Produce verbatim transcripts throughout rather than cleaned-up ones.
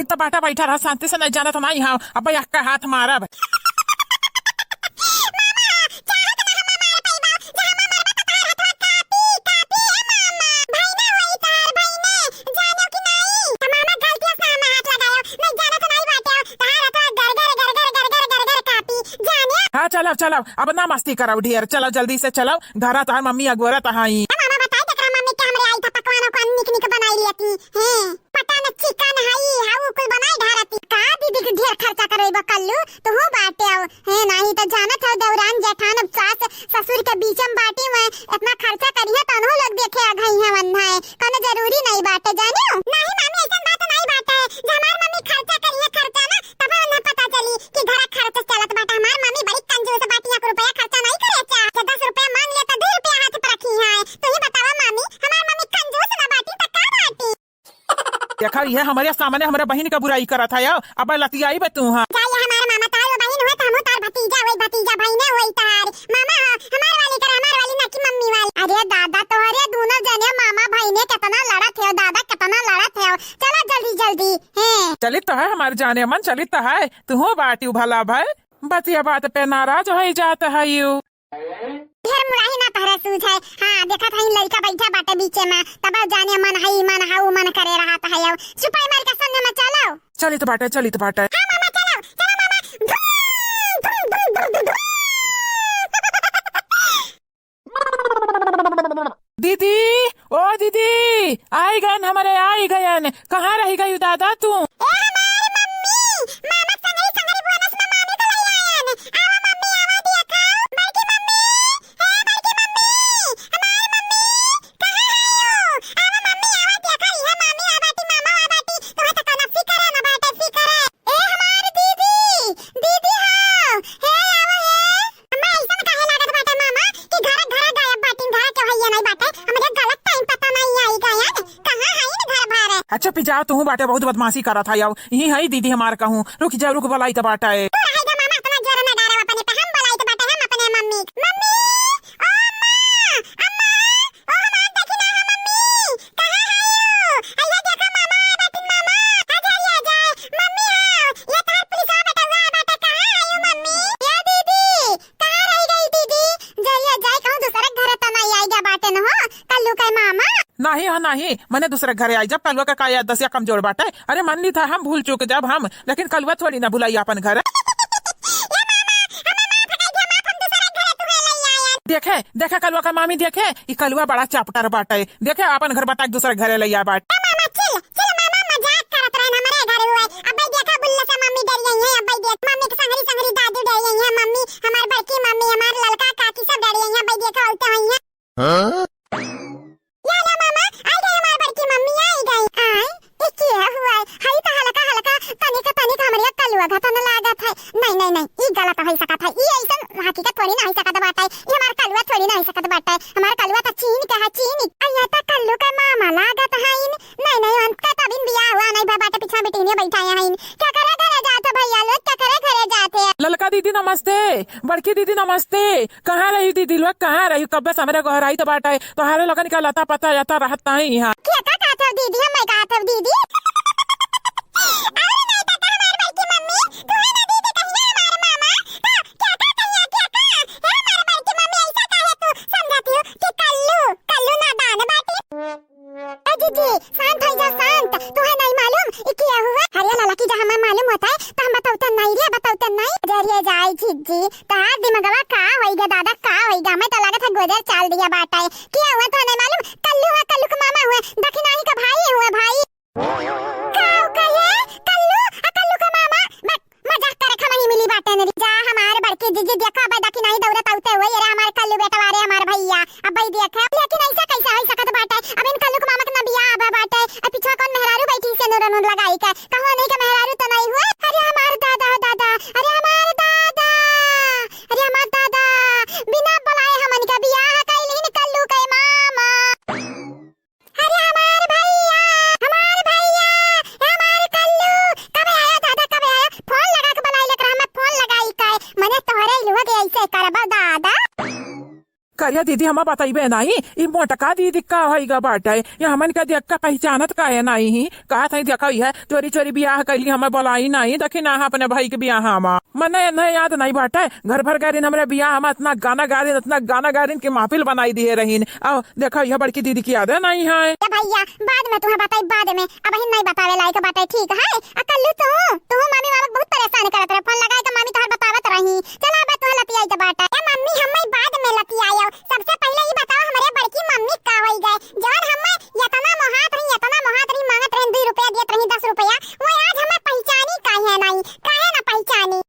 तो बाटा बैठा रहा, शांति से, नहीं जाना तो नहीं, हाँ, अब अक्का हाथ मारब। मामा, चाहे तो ना हम मार पाइबा, जहाँ मामा मारबा तो तार हथवा कापी, कापी, ए मामा। भाई ना होई तार, भाई ने, जाने कि नहीं? तो मामा गलतिया से हमें हाथ लगायो, नहीं जाना तो नहीं बाटे, तार हथवा गर, गर, गर, गर कापी, जाने। हाँ, चलो, चलो, अब ना मस्ती करो ढेर, चलो जल्दी से चलो, घरा तार मम्मी अगोरत हई। ए मामा बताई तेकरा मम्मी के हमरे आई था पकवान उकवान निक निक बनाई लियती, हैं? पता न चिकन हई, हाउ कुल बनाई ढारती। का दीदी के ढेर खर्चा करइबा कल्लू, तुहू बाटे हो। हे नाही त जानत हो देवरान जेठान अब सास ससुर के बीच में बाटी में इतना खर्चा करिहे त उन्हों लोग देखे अघई है वन्हा है। कौनो जरूरी नहीं बाटे जानियो। नहीं मामी ऐसन बात नहीं बाटे। जब हमार मम्मी खर्चा करिहे खर्चा ना तब उन्हें पता चली कि घरा खर्चा चलत बाटे। हमार मम्मी बड़ी कंजूस बाटी, एक रुपया खर्चा नहीं करे चाह। दस रुपया मांग ले त दो रुपया हाथ पर रखी है। तू ही बतावा मामी, हमार मम्मी कंजूस ना बाटी त का बाटी? देखा, ये हमरे सामने हमरे बहिन का बुराई करत है, अब लतियाई बे तू, हाँ। जा, ये हमार मामा तार वो बहिन हुए, तो हमहू तार भतीजा हुए, भतीजा बहिने हुए तार। मामा हो, हमार वाली कर, हमार वाली ना कि मम्मी वाली। अरे दादा, तोहरे दोनों जने मामा बहिने कितना लड़त हो दादा, कितना लड़त हो। चला जल्दी जल्दी, हैं। चलित तो है हमार जाने मन, चलित तो है। तू हो बाटी भला भाई, बतिया बात पे नाराज हो जात है यू। ढेर मुराही ना तहरे सूझ है। हाँ, देखत हई लइका बैठा बाटे बीचे में, तब जाने मन हई, मन हाउ, मन करे रहत है। अब छुपाई मार के संग में चलो। चलित बाटे, चलित बाटे। हाँ मामा, चलो, चलो मामा। धूम, धूम, धूम, धूम, धूम, धूम। दीदी, ओ दीदी, आई गयन हमरे, आई गयन। कहाँ रहि गयू दादा तू? ए हमार मम्मी, मामा संगरी संगरी बोनस में मामी को लइ आयन। आवा मम्मी, आवा देखा। बड़की मम्मी, हे बड़की मम्मी, हमार मम्मी, कहाँ हयू? आवा मम्मी, आवा देखा, इहे मामी आ बाटी, मामा आ बाटी। तोहे त कौनो फिकर ना बाटे, फिकर। ए हमार दीदी, दीदी हो, हे आवा हे। अम्मा, ऐसन काहे लागत बाटे मामा कि घर, घर गायब बाटिन, घर के भैया नहीं बाटे? हमरे गलत टाइम पता नहीं आई गयन, कहाँ है इन घर भर? अच्छा, पिजाओ, तू बाटे बहुत बदमाशी करत है। अब यही है दीदी हमार कहूँ, रुक जा, रुक, बोलाई तो बाटे। तू रहे जा मामा, इतना जोर में डारे अपने पे, हम बोलाई तो बाटे, हम अपने मम्मी, मम्मी, ओ अम्मा, अम्मा, ओ हमार देखी ना, हम मम्मी, कहाँ है यू? अइया देखा मामा, बाटिन मामा, आ जा, आ जा, मम्मी हो, ये तार पुलिस आ बेटा हुआ बाटे, कहाँ है यू मम्मी? ये दीदी, कहाँ रहि गई दीदी? जरिया जाए कहूँ दूसरे घर त नहीं आई जा बाटे न हो, कल्लू के मामा। नहीं हो नहीं, मने दूसरे घरे आई जब कलुआ का काया दसिया कमजोर बाटे। अरे मन ली था हम भूल चूक जब हम, लेकिन कलुआ थोड़ी ना भुलाई अपन घर। ए मामा, हमें माफ कर दिया, माफ, हम दूसरे घरे तुहे ले आए। देखे, देखे कलुआ का मामी देखे, ई कलुआ बड़ा चापटर बाटे। देखे अपन घर बता के दूसरे घरे ले आ बाटे। ए मामा, चिल, चिल मामा, मजाक करत रहन, हमरे घर हुए। अब्बे देखा बुल्ले से मम्मी डरियई है, अब्बे देख मम्मी के संगरी संगरी दादू डरियई है, मम्मी, हमार बड़की मम्मी, हमार ललका काकी सब डरियई है, अब्बे देखा उल्टे होई है। हाँ? या लो मामा, आई गई हमार बड़की मम्मी, आई गई। आय, ई के हुआ है? हई तो हल्का हल्का तनिक तनिक हमरे कलुआ घतन लागत है। नहीं, नहीं, नहीं, ई गलत होई सकत है, ई ऐसन हकीकत थोड़ी ना होई सकत बाटे, ई हमार कलुआ थोड़ी ना होई सकत बाटे। हमार कलुआ तो चीन के है, चीन। अइया तो कल्लू के मामा लागत है इन। नहीं, नहीं, उनका तो अभी बियाह हुआ नहीं बा, बाटे पिछवा बिटिनिया बैठा है इन। केकरे घरे जात हो भैया लोग, केकरे घरे जात हो? ललका दीदी नमस्ते, बड़की दीदी नमस्ते। कहाँ रही दीदी लोग, कहाँ रही? कब्बे से हमरे गोहराई तो बाटे, तोहरे लोगन का लता पता जाता रहत नहीं यहाँ। क्या का कहत हो दीदी, हम मैं कहत हो दीदी? अरे नहीं तो हमार बड़की मम्मी, तू है ना दीदी कहिया हमार मामा, तो क्या का कहिया, क्या का? हे हमार बड़की मम्मी, ऐसा काहे तू समझाती हो कि कल्लू, कल्लू नादान बाटे? ए जीजी, शांत हो जा, शांत। तुहे नहीं मालूम, ई किया हुआ? अरे लाला की जहाँ हमें मालूम होता है, तो हम बताउते नहीं रे, बताउते नहीं। जरिए जाए जीजी, तहार दिमागवा का होई गे दादा, का होई गे? हमें तो लागत है गोजर चाल दिया बाटा है। किया हुआ तुहे नहीं मालूम? कल्लू हुआ, कल्लू के मामा हुए, दखिनाही का भाई हुए, भाई। का कहे? कल्लू, आ कल्लू के मामा? बक, मजाक करे खातिर मिली बाटे ने। जा हमार बड़की जीजी देखो, अबे दखिनाही दौड़त आउते हुए, अरे हमार कल्लू बेटवा, अरे हमार भैया। अब्बे देखे, लेकिन ऐसा कैसे होई सकत बाटे? अब इन कल्लू के मामा के ना बियाह अबे बाटे। अब पिछवा कौन मेहरारू बैठी से नूर नूर लगाई के? कहूँ नहीं के मेहरारू तो नहीं हुए? अरे हमार दादा, दादा, अरे हमार दादा, अरे हमार दादा, बिना बुलाए हमन के बियाह कइलिन कल्लू के मामा। अरे हमार भैया, हमार भैया, हमार कल्लू, कबे आया दादा, कबे आया? फोन लगा के बुलाई लेकर हमें फोन लगाई के, मने तोहरे लोग ऐसे करबा दादा। करिया दीदी, हमें बतइबे नाहीं, ई मोटका दीदी का होइगा बाटे? ये हमन का देख के पहिचानत काहे नाहीं ही? कहत हई, देखो, इहे चोरी चोरी बियाह कइली, हमें बोलाई नाहीं, देखी ना, अपने भाई के बियाह मा। मने इन्हें याद नाहीं बाटे, घर भर गारिन हमरे बियाह मा इतना गाना गारिन, इतना गाना गारिन कि महफिल बनाई दिहे रहीन। अउ देखो, इहे बड़की दीदी के यादे नाहीं है। ए भइया, बाद में तुहें बताई, बाद में, अबहिन नाहीं बतावे लायक बाटे, ठीक है? आ कल्लू, तू, तू मामी बाबा के बहुत परेशान करत रहे, फोन लगाए के मामी तोहार बतावत रही। चला, अब तुहें लतियाई के बाटे। ए मम्मी, हमें बाद में लतियायो, सबसे पहिले ई बताओ, हमरे बड़की मम्मी का होई गए, जौन हमें यतना मोहात रही, यतना मोहात रही, मांगत रही, दुई रुपया दियत रही, दस रुपया, वो आज हमें पहिचानी काहे नाहीं, काहे ना पहिचानी?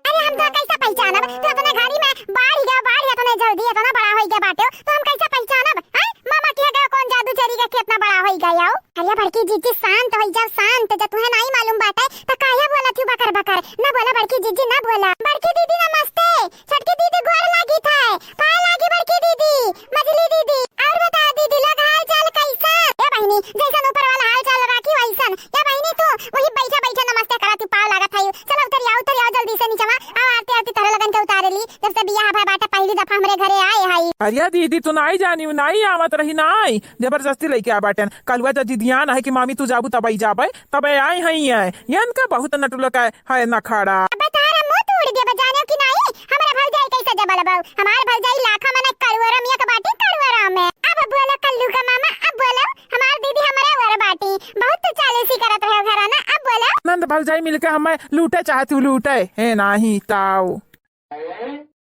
अरे हम तो कैसे पहिचानब? तू अपने घरी में बाढ़ गया, बाढ़ गया, तने जल्दी इतना बड़ा होई गया बाटे, तो हम कैसे पहिचानब? हैं? मामा किहा गया कौन जादू चोरी के इतना बड़ा होई गया हो? अरे बड़की जीजी शांत होई जाओ, शांत, जब तुहें नाहीं मालूम बाटे तो काहे बोलत हूँ बकर बकर? ना बोला बड़की जीजी, ना बोला। बड़की दीदी नमस्ते, छोटकी दीदी गोड़ लागी थे, पाँव लागी बड़की दीदी, मझली दीदी। और बता दीदी लोग, हाल चाल कैसन? ए बहिनी, जैसन ऊपर वाला हाल चाल राखी वैसन। ए बहिनी, तू वही बैठे बैठे नमस्ते करत हू, पाँव लागत है। चलो उतरी आओ, उतरी आओ जल्दी से नीचे। आओ, आरती आरती तोहरे लोगन के उतारे ली। जब से बियाह भय बाटे, पहली दफा हमरे घरे आए हई। अरे दीदी, तू नाहीं जानी, नाहीं आवत रही, नाहीं, जबरदस्ती लेके आ बाटेन। कलुआ जब जिदियान है कि मामी तू जाबू तबई जाबे, तबे आई हई है। ये इनका बहुत नटुलक है, है नखड़ा। अबे तोहरा मुंह तोड़ देबे, जाने कि नाहीं, हमरा भौजाई कैसे देबल बाऊ। हमार भौजाई लाखा मने कड़ुअरा मिया के बाटी, कड़ुअरा में। अब बोलो कल्लू का मामा, अब बोलो, हमार दीदी हमरे वर बाटी। बहुत तो चालूसी करत रहे घरा ना, अब बोलो। नंद भौजाई मिलके हमें लूटे चाहती हूँ, लूटे। हे नाहीं ताऊ।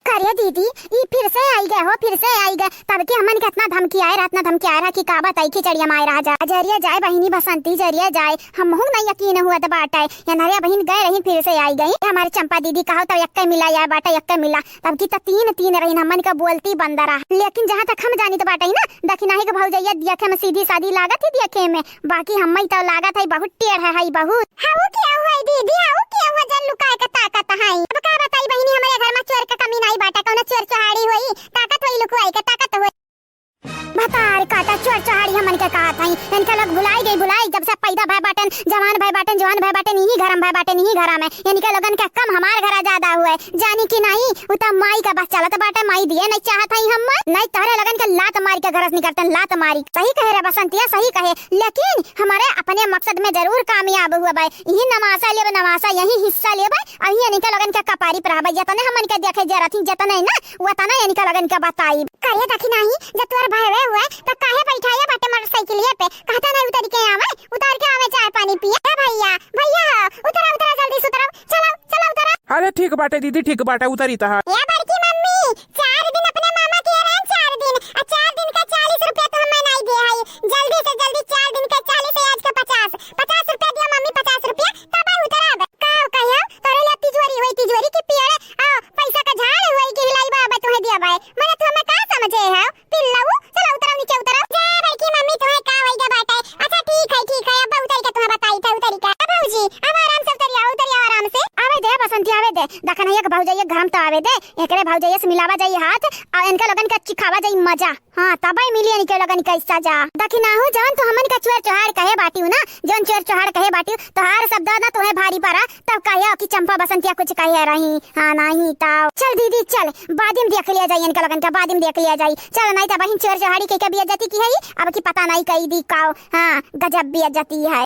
करिया दीदी, ई फिर से आई गए हो, फिर से आई गए। तब की हमन के इतना धमकी आए रहा, इतना धमकी आए रहा कि का बताई, खिचड़िया माए रहा जा। जरिया जाए बहिनी बसंती, जरिया जाए। हमहू नहीं यकीन हुआ त बाटे। ये नरिया बहिन गए रही, फिर से आई गई। हमारे चंपा दीदी कहो तब यक्के मिला आए बाटे, यक्के मिला। तब की त तीन, तीन रहीन, हमन का बोलती बंद रहा। लेकिन जहाँ तक हम जानी त बाटे ना, दखिनाही के भौजैया देखे में सीधी सादी लागत ही देखे में, बाकी हम्मई तो लागत है बहुत टेढ़ है, है बहुत। हाउ के हुआ दीदी, हाउ के हुआ जन लुकाए के ताकत है। अब का बताई बहिनी, हमरे घर में चोर के कमी नहीं बाटे, कौनो चोर चोहाड़ी होई, ताकत होई लुकवाए के, ताकत होई। भतार काटा चोर चोहाड़ी हमन के कहत हई, इनके लोग भुलाई गई, भुलाई, जब से पैदा भय बाटन, जवान भय बाटन, जवान भय बाटन, इही घर में भय बाटन, इही घर में, इनके लोगन के कम हमार घर ज्यादा हुए, जानी कि नाहीं, उ त माई का बस चलत बाटे, माई दिए नहीं चाहत हई हम, नहीं तोहरे लगन के लात मारी के घर से निकलतन, लात मारी। सही कहे रे बसंतिया, सही कहे, लेकिन हमारे अपने मकसद में जरूर कामयाब हुआ बाय। यही नवासा लेबे, नवासा, यही हिस्सा लेबे, अभी इनके लगन के कपारी पर रहबे, जतने हमन के देखे जरत ही, जतने ना, वतने इनके लगन के बताई। करे देखी नाहीं, जब तोर भयवे हुए, त काहे बैठाया बाटे मोटरसाइकिलिया पे? कहता नहीं उतर के आवे, उतर के आवे चाय पानी पिए। ए भैया, भैया हो, उतरा, उतरा, जल्दी से उतरा, चलो, चलो उतरा। अरे ठीक बाटे दीदी, ठीक बाटे, उतरी तहा। ए बड़की मम्मी, चार दिन अपने मामा के रहन, चार दिन, आ चार दिन का चालीस रुपया तो हमें नहीं दे हई। जल्दी से जल्दी चार दिन का चालीस है, आज का पचास, पचास रुपया दियो मम्मी, पचास रुपया, तब उतरब। का कहियो, तोरे लिए तिजोरी होई, तिजोरी की पेड़, आ पैसा का झाड़ होई कि हिलाई बा, अब तुम्हें दिया बाय। मने तू हमें का समझे है? पिल्लऊ, चलो उतरो, नीचे उतरो। जा बड़की मम्मी, तोहे का होई गे बाटे? अच्छा ठीक है, ठीक है, अब उतरी के तुम्हें बताई थे, उतरी के। अब भौजी, अब आराम से उतरी आओ, उतरी आओ आराम से। आवे दे बसंती, आवे दे। देखा नहीं एक भौजाई एक घरम तो आवे दे। एकरे भौजाई से मिलावा जाई हाथ, और इनका लोगन के चिखावा जाई मजा। हाँ, तबई मिली इनके लोगन के सजा। देखी नाहू, जवन तू हमन का चोर चोहार कहे बाटियो ना, जवन चोर चोहार कहे बाटियो, तोहार शब्द ना तोहे भारी पड़ा। तब कहियो कि चंपा बसंतिया कुछ कहे रही। हाँ, नहीं तो। चल दीदी, चल, बाद में देख लिया जाई इनका लोगन का, बाद में देख लिया जाई। चल, नहीं तो बहिन चोर चोहाड़ी के, के बेइज्जती की है, अब की पता नहीं कई दी काओ। हाँ, गजब बेइज्जती है।